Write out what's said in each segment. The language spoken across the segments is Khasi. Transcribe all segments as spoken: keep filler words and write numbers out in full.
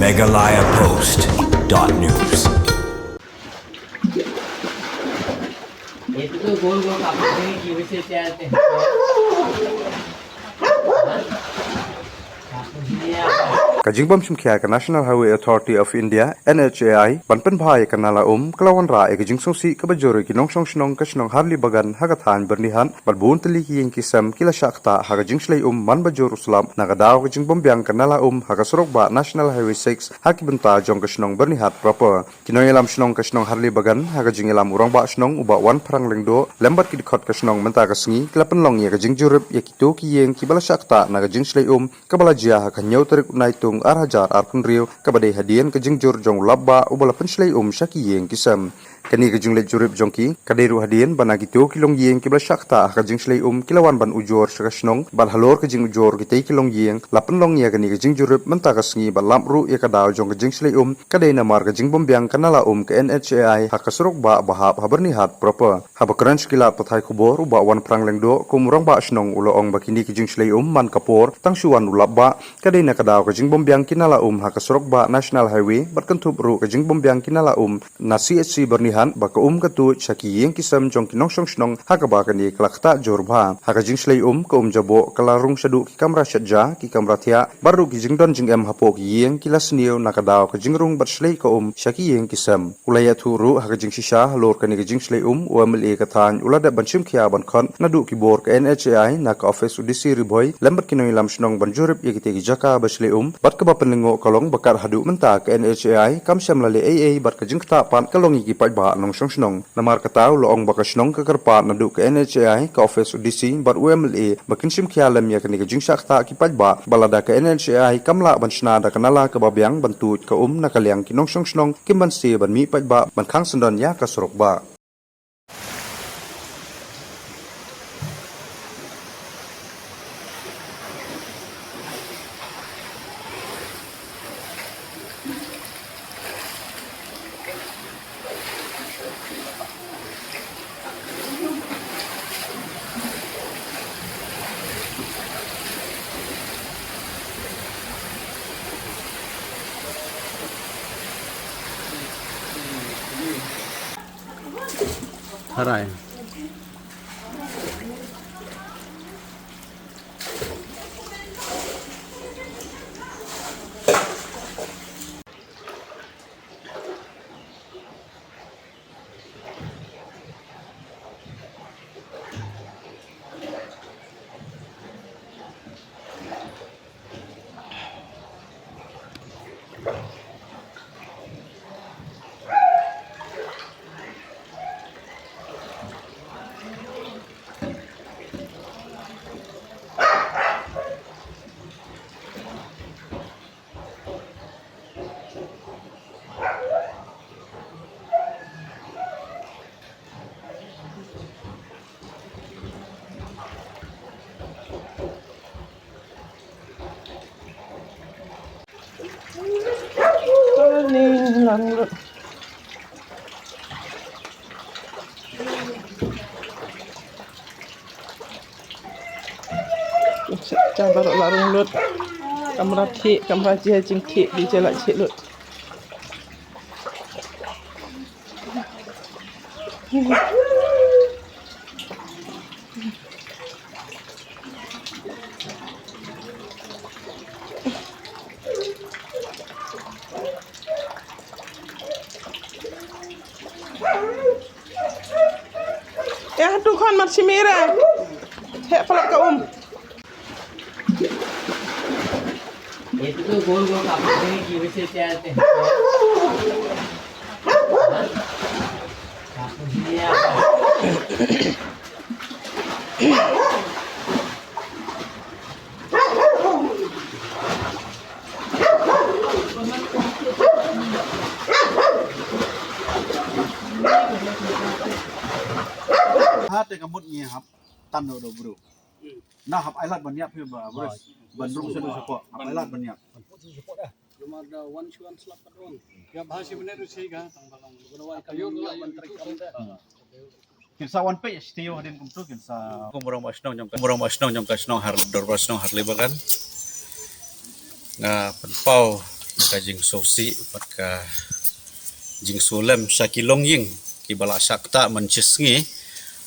Meghalaya Post dot news. Ka jingbym shim khia ka National Highway Authority of India, N H A I, ban pynbha ïa ka nala um, ka la wanrah ïa ka jingsngewsih kaba jur ïa ki nongshong shnong ka shnong Harli Bagan ha ka thaiñ Byrnihat, bad bun tylli ki ïing ki sem ki la shah ktah ha ka jingshlei um man ba jur u slap na ka daw ka jingbym biang ka nala um ha ka surok bah National Highway six ha ki bynta jong ka shnong Byrnihat proper. Ki nongïalam shnong ka shnong Harli Bagan ha ka jingïalam u rangbah shnong u Bah Wanphrang Lyngdoh lem bad ki dkhot ka shnong mynta ka sngi ki la pynlong ïa ka jingjurip ïa kito ki ïing kiba la shah ktah na ka jingshlei um kaba la jia ha ka hynñiew tarik u Naitung ar hajar arphew hynriew, kaba dei hadien ka jingjur jong u lap bah uba la pynshlei um sha ki ïing ki sem. Kane ka jingleit jurip jong ki ka dei ruh hadien ba na kito ki longïing kiba la shah ktah ha ka jingshlei um ki la wan ban ujor sha ka shnong, bad halor ka jingujor kitei ki longïing la pynlong ïa kane ka jingjurip mynta ka sngi bad lap ruh ïa ka daw jong ka jingshlei um ka dei namar ka jingbym biang ka nala um ka N H A I ha ka surok bah ba hap ha Byrnihat proper. Haba kren sha ki lad pathai khubor u Bah Wanphrang Lyngdoh kum u rangbah shnong u la ong ba kine ki jingshlei um man ka por tang shu wan u lap bah ka dei na ka daw ka jingbym biang ki nala um ha ka surok bah National Highway bad kynthup ruh ka jingbym biang ki nala um na C H C Byrnihat ba ka um ka tuid sha ki ïing ki sem jong ki nongshong shnong ha kaba kane ka la ktah jur bha. Ha ka jingshlei um ka um jaboh ka la rung shaduh ki kamra shet ja, ki kamra thiah, bad ruh ki jingdon jingem hapoh ki ïing ki la sniew na ka daw ka jingrung bad shlei ka um sha ki ïing ki sem. U la ïathuh ruh ha ka jingshisha halor kane ka jingshlei um, u M L A ka thaiñ u la dep ban shim khia ban khot naduh ki bor ka N H A I na ka office u D C Ri Bhoi lem bad ki nongïalam shnong ban jurip ïa kitei ki jaka ba shlei um, bad kaba pynlyngngoh ka long ba kat haduh mynta ka N H A I kam shym la leh ei ei bad ka jingktah pat ka long ïa ki paidbah nongshong shnong. Namar kata u la ong ba ka shnong ka kyrpad naduh ka N H A I, ka office u D C bad u M L A ba kin shim khia lem ïa kane ka jingshah ktah ki paidbah, ba lada ka N H A I kam lah ban shna da ka nala kaba biang ban tuid ka um na ka liang ki nongshong shnong kim banse ban mih paidbah ban khang syndon ïa ka surok bah. Harai. Cha baroh la rung lut. Kamra thiah, kamra jia jingthiah, di jia la thiah lut. Ïa, tu khon mat simi re. Heh palat ka um. Itu tuh gol-gol kapur ini kiwis ya, cel, teh. Kapur sini ya. Ha te ka mut ngi hap tan no do bru. Na hap ai lad ban ïap hi ba bru. Ban rung sha du sha ko. Hap ai lad ban ïap. Jumar da wan shuan slap pat wan. Ya, bha shi minit ruh shi ka, tang ba long. Ba wan ka yu la wan trek kam da. Kin sa wan peit stia hadien kumtu kin sa. Kum rong ba shnong jong ka, kum rong ba shnong jong ka shnong Har, Dorbar Shnong Harli Bagan. Nga pynpaw ka jingsngewsih bad ka jingsulem sha ki longïing kiba la shah ktah mynta shi sngi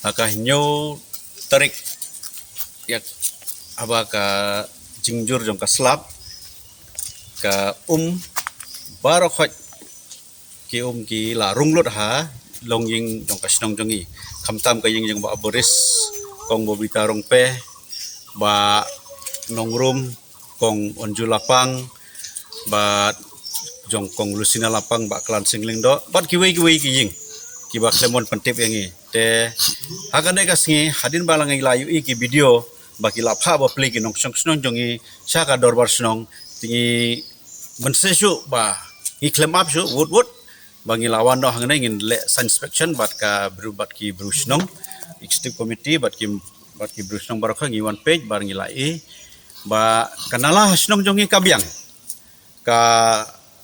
ha ka hynñiew tarik ïa haba ka jingjur jong ka slap ka um baroh khoit ki um ki la rung lut ha longïing jong ka shnong jong ngi. Khamtam ka ïing jong Bah Boris, Kong Bobita Rongpe, Bah Nongrum, Kong Onju Lapang, bad jong Kong Lusina Lapang, Bah Klan Singling Doh, bad kiwei kiwei ki ïing kiba khlem wan pyntip ïa ngi. Te ha kane ka sngi hadien ba la ngi la ïohi ki video ba ki la phah ba plie ki nongshong shnong jong ngi sha ka dorbar shnong, te ngi mynse shuh ba ngi khlem ap shuh wut wut ba ngi la wan noh hangne ngin leh site inspection bad ka bru bad ki bru shnong, executive committee bad ki bad ki bru shnong baroh ngi wan peit bad ngi la ïohi ba ka nala ha shnong jong ngi ka biang. Ka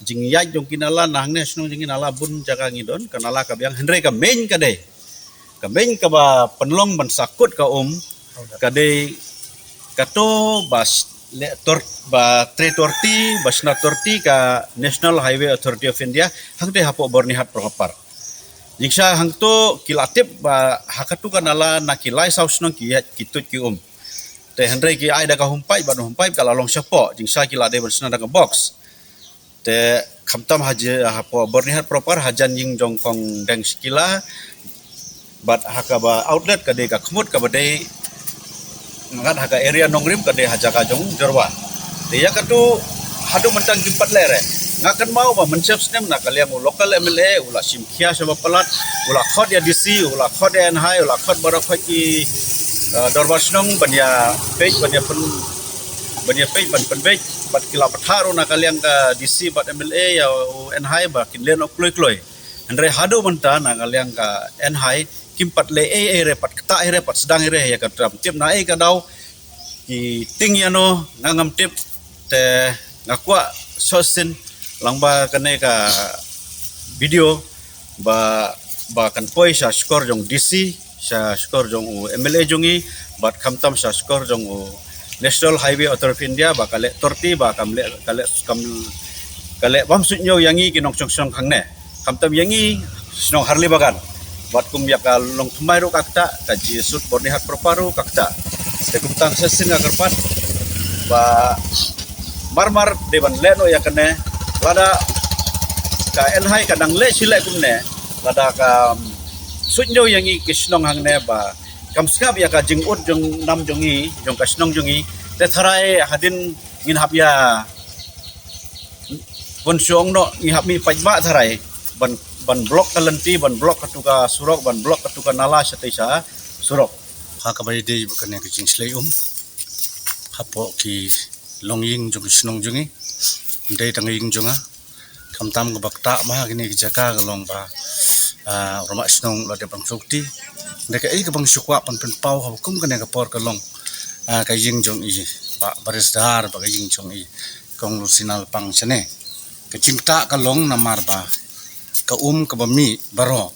jingïaid jong ki nala na hangne shnong jong ngi nala bun jaka ngi don, ka nala ka biang, hynrei ka main ka dei, ka main kaba pynlong ban sahkut ka um ka dei kato ba s- leh tor ba trei torti ba shna torti ka National Highway Authority of India hangtei hapoh Byrnihat proper. Jingshah hangto ki la tip ba ha kato ka nala na ki lai saw shnong ki ïaid ki tuid ki um. Te hynrei ki ai da ka humpai, ban humpai ka la long shapoh, jingshah ki la dei ban shna da ka box. Te khamtam haji hapoh Byrnihat proper, hajan ïing jong Kong Deng Shikila bad ha kaba outlet ka dei ka khmut kaba dei ngat ha ka area Nongrim ka dei ha jaka jong Jorwa. Te ïa kato haduh mynta kim pat leh re. Nga kynmaw ba mynshep snem na ka liang u local M L A u la shim khia shaba palat, u la khot ïa D C, u la khot ïa N H I, u la khot baroh khoit ki, eh, dorbar shnong ban ïa peit, ban ïa pyn ban ïa peit ban pynbeit bad ki la pathar u na ka liang ka D C bad M L A ïa u N H I ba kin leh noh kloi kloi. Hynrei haduh mynta na ka liang ka N H I kim pat leh ei ei re, pat ktah ei re, pat sdang ei re ïa ka tram tip na ei ka daw ki ting ïa no nga ngam tip. Te nga kwah sosin lang ba kane ka video ba ba kan poi sha shkor jong D C, sha shkor jong u M L A jong ngi, bad khamtam sha shkor jong u National Highway Authority of India ba ka leh torti ba kam leh ka leh kam ka leh bam sut ñiew ïa ngi ki nongshong shnong hangne. Khamtam ïa ngi shnong Harli Bagan. Bad kum ïa ka long thymmai ruh ka ktah, ka jingsut Byrnihat proper ruh ka ktah. Te kumta sa shisien nga kyrpad ba mar mar dei ban leh noh ïa kane, lada ka N H I ka dang leh shi leh kumne, lada ka sut ñiew ïa ngi ki shnong hangne ba kam sngap ïa ka jingud jong nam jong ngi, jong ka shnong jong ngi. Te tharai hadien ngin hap ïa bun shong noh ngi hap mih paidbah tharai ban ban block ka lynti, ban block kato ka surok, ban block kato ka nala shatei sha surok. Ha kaba ïadei bad kane ka jingshlei um hapoh ki longïing jong ki shnong jong ngi, ym dei tang ïing jong nga. Khamtam kaba ktah ma ha kine ki jaka ka long ba, ah, rangbah shnong la dep ban sukti. Dei kaei kaba nga shu kwah ban pynpaw ha kum kane ka por ka long, ah, ka ïing jong i Bah Barisdar bad ka ïing jong i Kong Lusina Lapang shane. Ka jingktah ka long namar ba ka um kaba mih baroh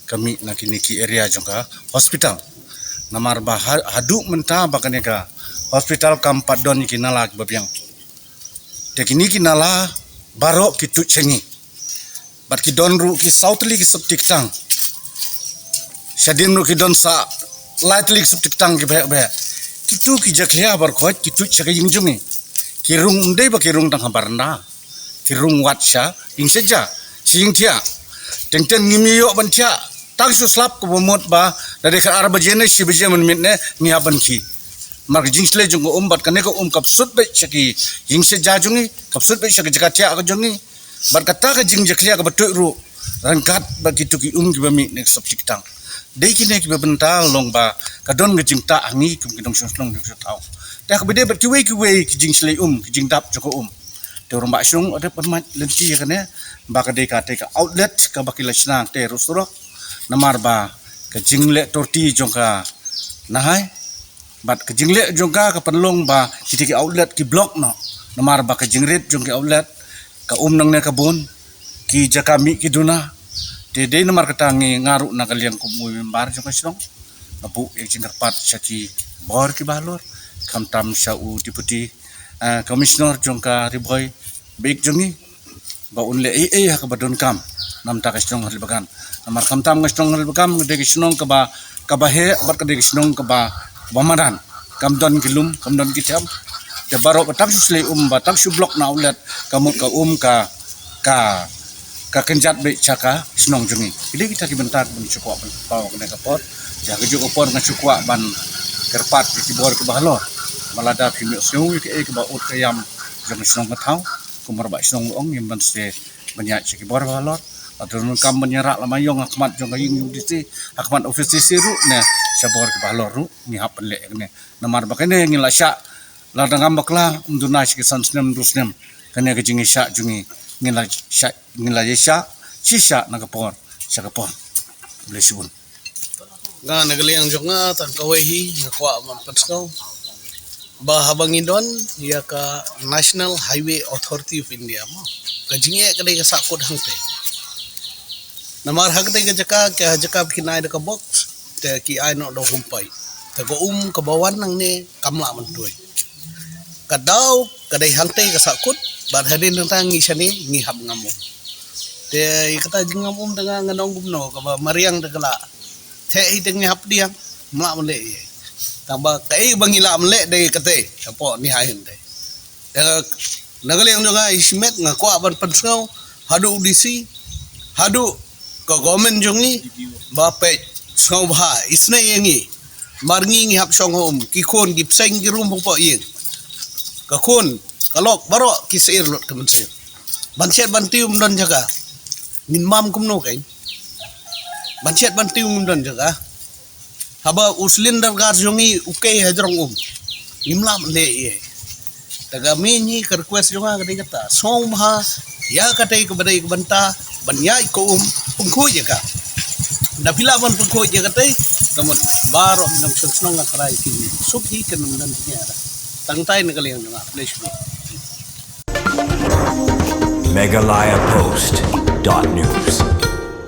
ka mih na kine ki area jong ka hospital. Namar ba ha- haduh mynta ba kane ka hospital kam pat don ki nala kiba biang. Te kine ki nala baroh ki tuid sha ngi. Bad ki don ruh ki saw tylli ki septic tank. Shadien ruh ki don sa lai tylli ki septic tank kiba heh ba heh. Kito ki jakhlia baroh khoit ki tuid sha ka ïing jong ngi. Ki rung, ym dei ba ki rung tang ha baranda, ki rung wat sha ïing sha ja, sha ïing thiah. Teng teng ngim ïoh ban thiah tang shu slap kaba mut ba da dei khatar baje ne shi baje mynmiet ne ngi hap ban khie. Namar ka jingshlei jong ka um bad kane ka um ka psut beit sha ki ïing sha ja jong ngi, ka psut beit sha ka jaka thiah ka jong ngi. Bad kata ka jingjakhlia kaba tuid ruh ryngkat bad kito ki um kiba mih na ki septic tank. Dei kine kiba bynta long ba ka don ka jingktah ha ngi kum ki nongshong shnong nongshong thaw. Te kaba dei bad kiwei kiwei ki jingshlei um, ki jingdap jong ka um, te u rangbah shnong u dei ban mad lynti ïa kane ba ka dei katei ka outlet kaba ki la shna te ruh surok. Namar ba ka jingleh torti jong ka N H I bad ka jingleh jong ka ka pynlong ba kita ki outlet ki block noh. Namar ba ka jingrit jong ki outlet, ka um nangne ka bun, ki jaka mih ki duna. Te dei namar kata ngi, nga ruh na ka liang kum u member jong ka shnong nga buh ïa ka jingkyrpad sha ki bor kiba halor, khamtam sha u Deputy, eh, Commissioner jong ka Ri Bhoi ba ïeit jong ngi, ba un leh ei ei ha kaba donkam na bynta ka shnong Haribagan. Namar khamtam ka shnong Haribagan ka dei ka shnong kaba, kaba heh bad ka dei ka shnong kaba, ba madan. Kam don ki lum, kam don ki them. Te baroh ba tang shu slei um, ba tang shu block na outlet, ka mut ka um ka, ka, ka kynjat beit sha ka shnong jong ngi. Ki dei kita ki bynta kiban shu kwah ban paw kane ka por. Ïa kajuh ka por nga shu kwah ban kyrpad ïa ki bor kiba halor. Ba lada phim ïohsngew ïa kaei kaba ud ka ïam jong ka shnong ka thaw, kumba bah shnong u ong, ngim ban sdie ban ïaid sha ki bor ba halor. Lada donkam ban ïarah lama ïong ha khmat jong ka ïing U D C, ha khmat office D C ruh ne sha bor kiba halor ruh ngi hap ban leh ïa kane. Namar ba kane ngi la shah, lada ngam bakla, ym duna sha ki san snem, hynriew snem. Kane ka jingïashah jong ngi, ngi la shah, ngi la ïashah shisha na ka por sha ka por. Khublei shibun. Nga na ka liang jong nga tang kawei hi nga kwah ban pynsngew ba haba ngi don ïa ka National Highway Authority of India mo, ka jingeh ka dei ka sahkut hangtei. Namar ha katei ka jaka, ka jaka ba kin ai da ka box, te ki ai noh da u humpai. Te ka um kaba wan nangne kam lah ban tuid. Ka daw ka dei hangtei ka sahkut, bad hadien nangta ngi shane ngi hap ngam um. Te ïa kata jingngam um te nga, nga ong kumno, kaba mariang te ka lah. Te hi te ngi hap diang, ym lah ban leh ei ei. Tangba kaei ba ngi lah ban leh dei katei, shapoh ni ha hin te. Te na ka liang jong nga i shimet nga kwah ban pynsngew haduh u D C, haduh ka government jong ngi, ba peit sngewbha isynei ïa ngi. Mar ngi ngi hap shong ha um, ki khun ki bseiñ ki rum hapoh ïing. Ka khun ka lok baroh ki syier lut ka mynsiem. Ban shet ban tiew ym don jaka. Ngin bam kumno kein? Ban shet ban tiew ngim don jaka. Haba u cylinder gas jong ngi u kei hajrong um, ngim lah ban leh ei ei. Te ka main hi ka request jong nga ka dei kata, sngewbha ïa katei kaba dei ka bynta ban ïaid ka um, pynkhuid ïa ka. Da phi lah ban pynkhuid ïa katei, ka mut baroh ki nongshong shnong nga trai ki suk hi, kan ym don jingeh. Tangtai na ka liang jong nga. Khublei shibun. Meghalaya Post dot news.